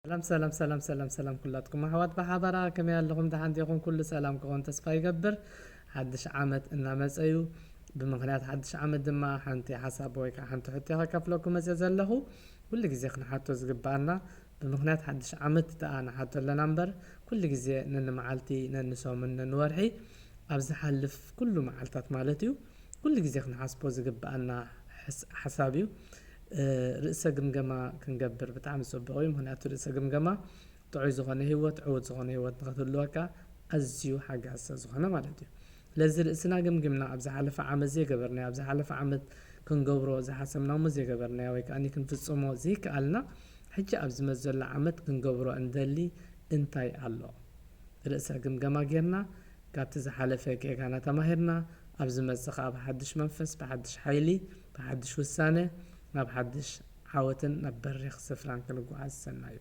ሰላም ሰላም ሰላም ሰላም ሰላም ኩላትኩም ኣሕዋት ብሓባራ ከመይ ኣለኹም? ደሓን ዲኹም? ኩሉ ሰላም ክኾን ተስፋ ይገብር። ሓድሽ ዓመት እናመጸ እዩ። ብምኽንያት ሓድሽ ዓመት ድማ ሓንቲ ሓሳብ ወይ ከዓ ሓንቲ ሕቶ ከካፍለኩም መጽእ ዘለኹ። ኩሉ ግዜ ክንሓቶ ዝግባኣና ብምኽንያት ሓድሽ ዓመት ደኣ ንሓቶ ኣለና እምበር ኩሉ ግዜ ነንመዓልቲ ነንሰሙን ነንወርሒ ኣብ ዝሓልፍ ኩሉ መዓልታት ማለት እዩ ኩሉ ግዜ ክንሓስቦ ዝግባኣና ሓሳብ እዩ። ርእሰ ግምገማ ክንገብር ብጣዕሚ ፅቡቕ እዩ። ምክንያቱ ርእሰ ግምገማ ጥዑይ ዝኾነ ህይወት ዕውት ዝኾነ ህይወት ንክትህልወካ ኣዝዩ ሓጋዚ ስለዝኾነ ማለት እዩ። ስለዚ ርእስና ግምግምና ኣብ ዝሓለፈ ዓመት ዘይገበርናዮ ኣብ ዝሓለፈ ዓመት ክንገብሮ ዝሓሰብና እሞ ዘይገበርናዮ ወይ ከዓ ክንፍፅሞ ዘይከኣልና ሕጂ ኣብ ዝመፅ ዘሎ ዓመት ክንገብሮ እንደሊ እንታይ ኣሎ? ርእሰ ግምገማ ጌርና ካብቲ ዝሓለፈ ጌጋና ተማሂርና ኣብ ዝመጽእ ከኣ ብሓድሽ መንፈስ ብሓድሽ ሓይሊ ብሓድሽ ውሳነ ናብ ሓድሽ ዓወትን ናብ በሪኽ ስፍራን ክንጓዓዝ ሰናዩ።